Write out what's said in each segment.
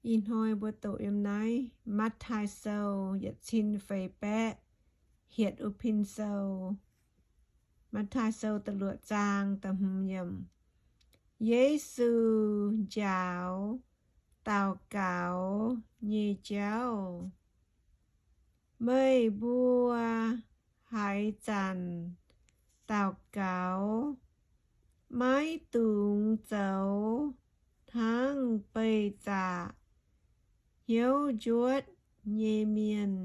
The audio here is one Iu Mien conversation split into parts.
Ih hnoi mbuo doqc yiem naaiv Matv^taai Sou yietc cin feix baeqv hietc wuov pin sou. Matv^taai Sou da'luoqc zaang da'hmz yiemc. Yesu njaaux daux gaux nyei jauv. Meih mbuo haaix zanc daux gaux, maiv dungx zoux hnangv beih-zaqc hnyouv njuotv nyei mienh.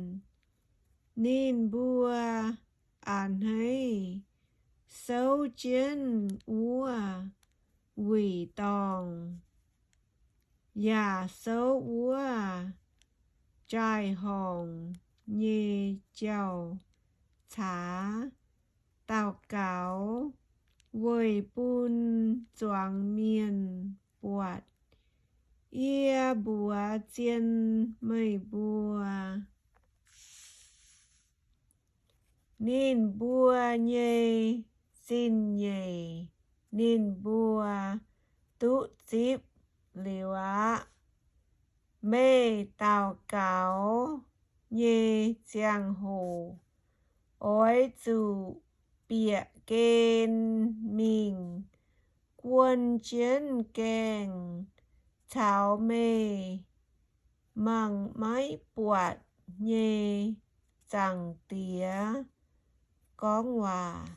Ninh mbuo a'hneiv souv jienv wuov wuic dorngh, yaac souv wuov jaai-horngc nyei jauv-caax daux gaux weic bun zuangx mienh buatc. Yie mbuox zien meih mbuo, ninh mbuo nyei zingh nyeic ninh mbuo duqv zipv liuz aqv. Meih daux gaux nyei ziangh hoc oix zuqc bieqc gen mingh guon jienv gaengh caux meih mangc maiv buatc nyei Zaangc Diex gorngv waac.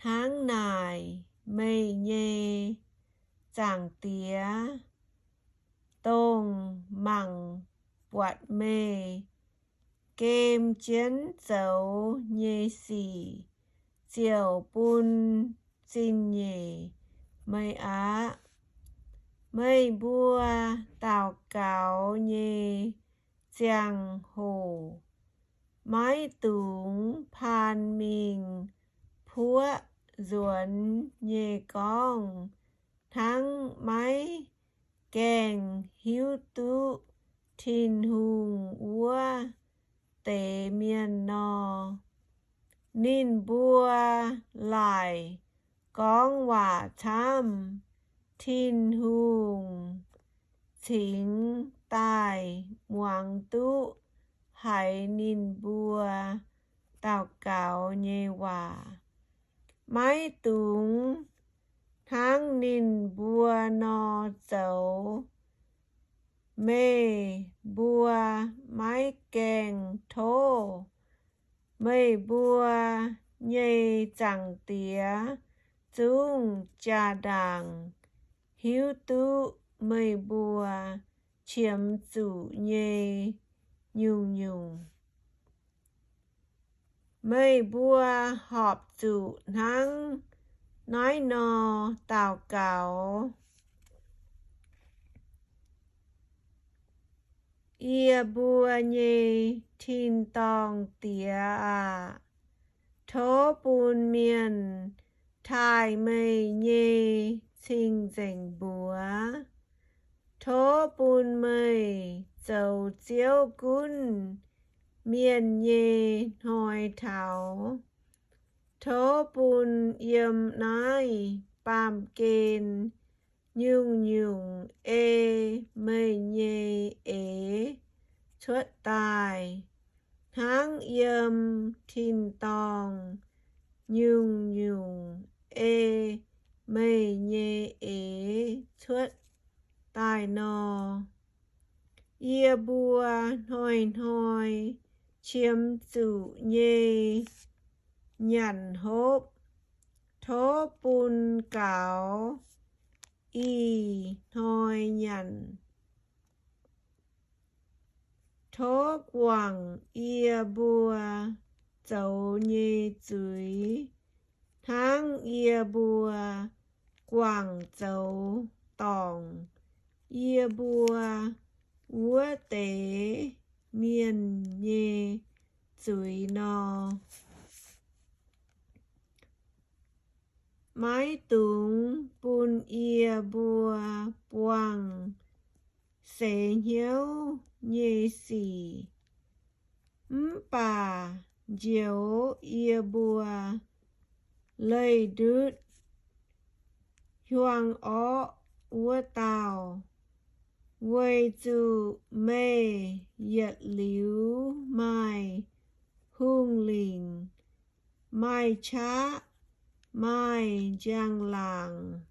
Hnangv naaic, meih nyei Zaangc Diex, dongh mangc buatc meih gem jienv zoux nyei sic, ziouc bun zingh nyeic meih aqv. Meih mbuo daux gaux nyei ziangh hoc maiv dungx paan mingh puoqv nzuonx nyei gorngv hnangv maiv gaengh hiuv duqv Tin-Hungh wuov deix mienh nor. Ninh mbuo laaic gorngv waac camv, Tin-Hungh cingx daaih muangx duqv haiz ninh mbuo daux gaux nyei waac. Maiv dungx hnangv ninh mbuo nor zoux. Meih mbuo maiv gaengh tov. Meih mbuo nyei Zaangc Diex zungv jaa-ndaangc hiuv duqv meih mbuo qiemx zuqc nyei nyungc-nyungc. Meih mbuo horpc zuqc hnangv naaiv nor daux gaux. Yie mbuo nyei tin-dorngh Diex aah! Tov bun mienh taaih meih nyei cing-nzengc mbuox. Tov bun meih zoux Ziouv gunv mienh nyei hnoi taux. Tov bun yiem naaiv baamh gen nyungc-nyungc ei meih nyei eix cuotv daaih, hnangv yiem tin-dorngh nyungc-nyungc ei meih nyei eix cuotv daaih nor. Yie mbuo hnoi-hnoi qiemx zuqc nyei nyanc hopv, tov bun gaux ih hnoi nyanc. Tov guangc yie mbuo zoux nyei zuiz, hnangv yie mbuo guangc zoux dorngc yie mbuo wuov deix mienh nyei zuiz nor. Maiv dungx bun yie mbuo buangh seix hnyouv nyei sic, mv baac njoux yie mbuo leih ndutv hiuang orqv wuov dauh. Weic zuqc meih yietc liuz maaih hungh lingc, maaih qaqv, maaih njang-laangc,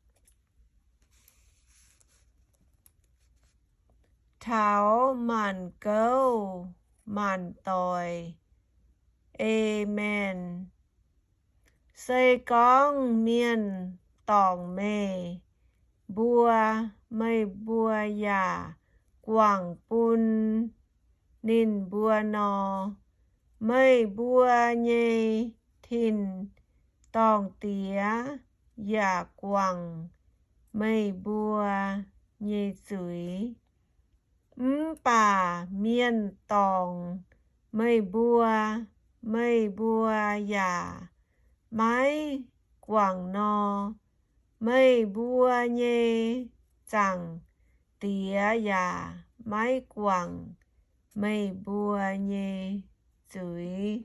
taux maanc gouv maanc doic. Aamen. Se gorngv mienh dorngc meih mbuo, meih mbuo yaac guangc bun ninh mbuo nor, meih mbuo nyei tin-dorngh-diex yaac guangc meih mbuo nyei zuiz. Mv baac mienh dorngc meih mbuo, meih mbuo yaac maiv guangc nor, meih mbuo nyei Zaangc Diex yaac maiv guangc meih mbuo nyei zuiz.